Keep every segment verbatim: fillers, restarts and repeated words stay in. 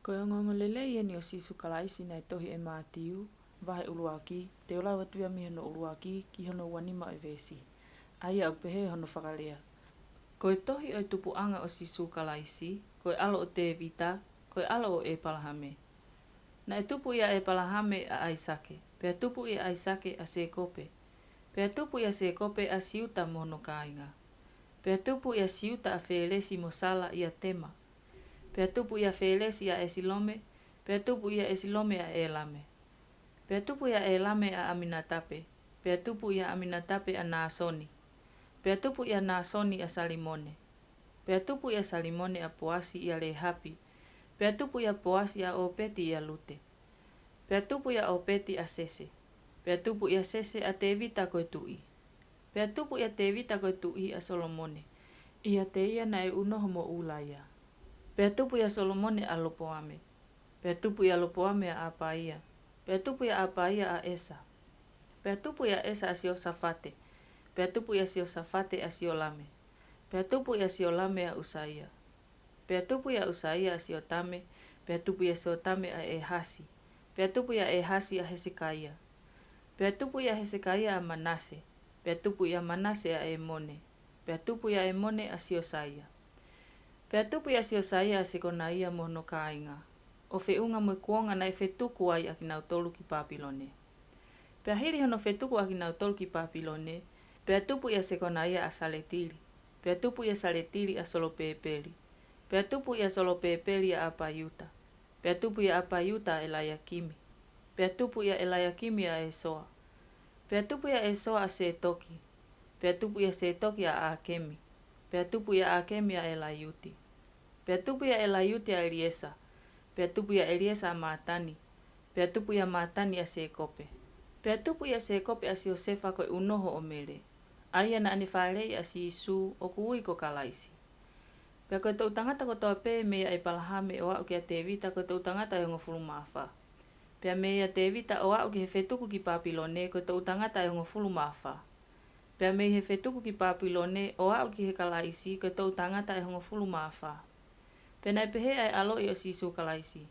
Ko e ongoongolelei ʻeni ʻo Sīsū Kalaisi naʻe tohi ʻe Mātiu, vahe ʻuluaki, te u lau atu ia mei hono ʻuluaki ki hono uanima ʻo e veesi. ʻA ia ʻoku pehē hono fakalea: Ko e tohi ʻo e tupuʻanga ʻo Sīsū Kalaisi, ko e ʻalo ʻo Tēvita, ko e ʻalo ʻo ʻĒpalahame. Naʻe tupu ʻia ʻĒpalahame ʻa ʻAisake, pea tupu ʻia ʻAisake ʻa Sēkope, pea tupu ʻia Sēkope ʻa Siuta mo hono kāinga, pea tupu ʻia Siuta ʻa Fēlesi mo Sala ʻia Tema, pea tupu ʻia Fēlesi ʻa ʻEsilome, pea tupu ʻia ʻEsilome ʻa ʻĒlame, pea tupu ʻia ʻĒlame ʻa ʻAminatape, pea tupu ʻia ʻAminatape ʻa Nāsoni, pea tupu ʻia Nāsoni ʻa Salimone, pea tupu ʻia Salimone ʻa Poasi ʻia Lēhapi, pea tupu ʻia Poasi ʻa ʻŌpeti ʻia Lute, pea tupu ʻia ʻŌpeti ʻa Sese, pea tupu ʻia Sese ʻa Tēvita ko e tuʻi, pea tupu ʻia Tēvita ko e tuʻi ʻa Solomone, ʻiate ia naʻe ʻunoho mo ʻUlaia, pea tupu ʻia Solomone ʻa Lopoame, pea tupu ʻia Lopoame ʻa ʻApaia, pea tupu ʻia ʻApaia ʻa ʻEsa, pea tupu ʻia ʻEsa ʻa Siosafate, pea tupu ʻia Siosafate ʻa Siolame, pea tupu ʻia Siolame ʻa ʻUsaia, pea tupu ʻia ʻUsaia ʻa Siotame, pea tupu ʻia Siotame ʻa ʻEhasi, pea tupu ʻia ʻEhasi ʻa Hesekaia, pea tupu ʻia Hesekaia ʻa Manase, pea tupu ʻia Manase ʻa ʻĒmone, pea tupu ʻia ʻĒmone ʻa Siosaia, pea tupu ʻia Siosaia ʻa Sekonaia mo hono kāinga, ʻo feʻunga mo e kuonga naʻe fetuku ai ʻa kinautolu ki Pāpilone. Pea hili hono fetuku ʻa kinautolu ki Pāpilone, pea tupu ʻia Sekonaia ʻa Saletili, pea tupu ʻia Saletili ʻa Solopēpeli, pea tupu ʻia Solopēpeli ʻa ʻApaiuta, pea tupu ʻia ʻApaiuta ʻa ʻElaiakimi, pea tupu ʻia ʻElaiakimi ʻa ʻEsoa, pea tupu ʻia ʻEsoa ʻa Sētoki, pea tupu ʻia Sētoki ʻa ʻĀkemi, pea tupu ʻia ʻĀkemi ʻa ʻElaiuti, pea tupu ʻia ʻElaiuti ʻa ʻEliesa, pea tupu ʻia ʻEliesa ʻa Mātani, pea tupu ʻia Mātani ʻa Sēkope, pea tupu ʻia Sēkope ʻa Siosefa ko e ʻunoho ʻo Mele, ʻa ia naʻa ne fāʻeleʻi ʻa Sīsū ʻoku ui ko Kalaisi. Pea ko e toʻu tangata kotoa pē meia ʻĒpalahame ʻo aʻu kia Tēvita ko e toʻu tangata ʻe hongofulu mā fā. Pea meia Tēvita ʻo aʻu ki he fetuku ki Pāpilone ko e toʻu tangata ʻe hongofulu mā fā. Pea mei he fetuku ki Pāpilone ʻo aʻu ki he Kalaisi ko e toʻu tangata ʻe hongofulu mā fā. Pea naʻe pehē ʻa e ʻaloʻi ʻo Sīsū Kalaisi: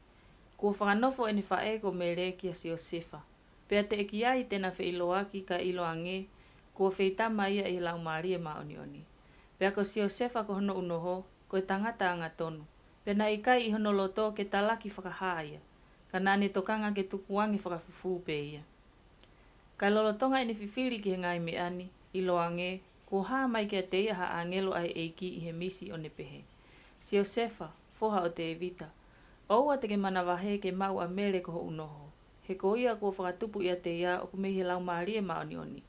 Kuo fakanofo ʻene faʻē ko Mele kia Siosefa, pea teʻeki ai te na feʻiloaki kae ʻiloange kuo feitama ia ʻi he Laumālie Māʻoniʻoni, pea ko Siosefa ko hono ʻunoho ko e tangata angatonu, pea naʻe ʻikai ʻi hono loto ke talaki fakahā ia, ka naʻa ne tokanga ke tukuange fakafufū pē ia. Kae lolotonga ʻene fifili ki he ngaahi meʻa ni, ʻiloange, kuo hā mai kiate ia ha ʻāngelo ʻa e ʻEiki ʻi he misi ʻo ne pehē: Siosefa, foha ʻo Tēvita, ʻoua te ke manavahē ke maʻu ʻa Mele ko ho ʻunoho, he ko ia kuo fakatupu ʻiate ia ʻoku mei he Laumālie Māʻoniʻoni.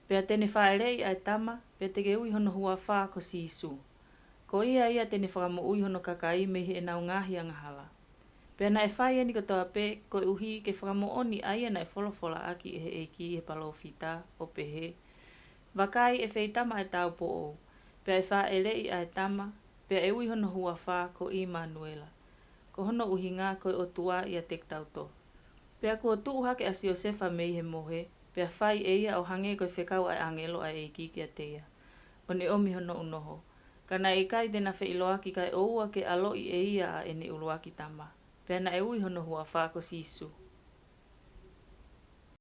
Pea te ne fāʻeleʻi ʻa e tama, pea te ke ui hono huafa ko Sīsū. Ko ia ia te ne fakamoʻui hono kakai mei heʻenau ngaahi angahala. Pea naʻe fai ʻeni kotoa pē koeʻuhi ke fakamoʻoni ʻa ia naʻe folofolaʻaki ʻe he ʻEiki ʻi he palōfita, ʻo pehē: Vakai, ʻe feitama ʻa e tāupoʻou, pea ʻe fāʻeleʻi ʻa e tama, pea ʻe ui hono huafa ko ʻImanuela. Ko hono ʻuhinga ko e ʻOtua ʻiate kitautolu. Pea kuo tuʻu hake ʻa Siosefa mei he mohe, pea fai ʻe ia ʻo hangē ko e fekau ʻa e ʻāngelo ʻa e ʻEiki kiate ia, ʻo ne ʻomi hono ʻunoho. Ka naʻe ʻikai te na feʻiloaki kae ʻoua ke ʻaloʻi ʻe ia ʻa ʻene ʻuluaki tama. Pea naʻe ui hono huafa ko Sīsū.